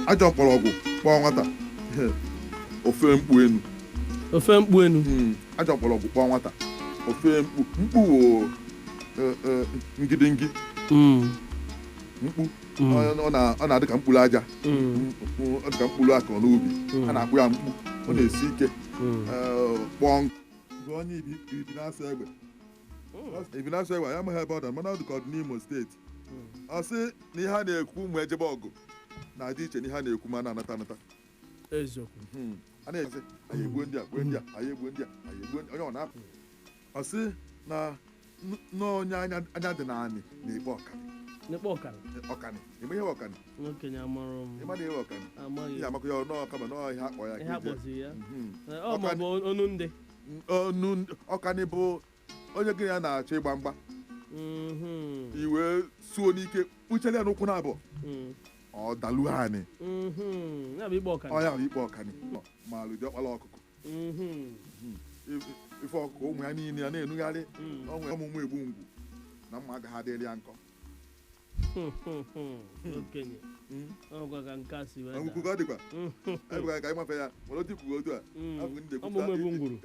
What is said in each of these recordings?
Ajọ mkpọrọgwụ kpọọ nwata, ofe mkpu enu. Ofe mkpu enu. Ajọ mkpọrọgwụ kpọọ nwata, ofe mkpu. Mkpu wụ ngidingi. Mkpu. Ọ na-adị ka mkpụrụ aja. Ọ dị ka mkpụrụ akọ n'ubi. A na-akpụ ya mkpu, ọ na-esi ike. Kpọọ bụ onye ibi na-asụ egbe, ibi na-asụ egbe ya amaghị ebe ọ dị, mana ọ dị ka ọ dị n'Imo Steeti. Ọ sị na ihe a na-ekwu ma ejebe ọgụ na-adị iche na ihe a na-ekwu ma na-anata anata. Eziokwu. A na-ezi anyị egbuo ndị a, gbuo ndị a, anyị egbuo ndị a, anyị egbuo ndị onye ọ na-apụ. Ọ sị na n'onye anya dị naanị na-ekpe ọkani. N'ekpe ọkara. Ọkani, ịma ihe bụ ọkani? Okenye, amụrụ m. Ịma na ihe bụ ọkani? Amaghị. Ihe amakọ ya ọnụ kama nọọ ihe akpọ ya ihe ka eji- akpọzi ya. Ọ Ọkani. maọbụ onu ndị. Ọnụ ọkani bụ onye gị ya na-achọ ịgba mgba, i wee suo n'ike kpuchere ya n'ụkwụ na-abụ, ọ dalu anị. Ya bụ ikpe ọkara. Ọ ya bụ ikpe ọkani. Ma lụdị ọkpala ọkụkọ. Ife ọkụkọ ụmụ ya niile ya na-enugharị. Ọ nwere ọmụmụ egbu ngwu na mma agaghị adịrị ya nkọ. Okenye, ọ gwa ka nke a si wee Ngwukwu daa. ka ọ dịkwa ebụga ka anyị mafe ya nwere otu ikwugo otu a. Afọ ndị na-ekwupụta. Ọmụmụ egbu ngwuru.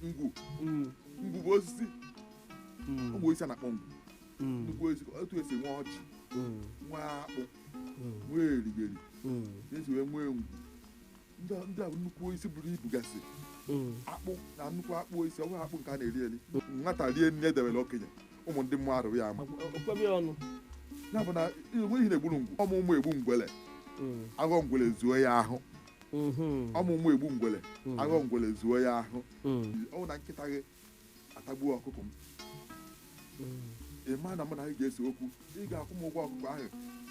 Ngwu. Ngwu bụ osisi. Ụmụ osisi a na-akpọ ngwu. Nnukwu osisi, otu esi nwee ọjị, nwee akpụ, nwee erigeri, esi wee nwee ngwu. Ndị a bụ nnukwu osisi buru ibu gasị. Akpụ na nnukwu akpụ osisi, ọ bụghị akpụ nke a na-eri eri. Nwata rie nne edebere okenye, ụmụ ndị mmụọ arụrụ ya ama. Okwebe ọnụ. Ya bụ na enweghị ihe na-egburu ngwu. Ọmụmụ egbu ngwele, aghọ ngwele zuo ya ahụ. Ọmụmụ egbu ngwele, aghọ ngwele zuo ya ahụ. Ọ bụ na nkịta gị atagbuo ọkụkọ m, ị ma na mụ na gị ga-ese okwu. Ị ga-akwụ m ụgwọ ọkụkọ ahụ,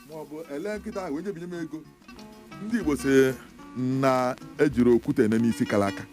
ma ọ bụ ele nkịta ahụ wee nyebinye m ego. Ndị Igbo sị na ejiri okwute ene n'isi kara aka.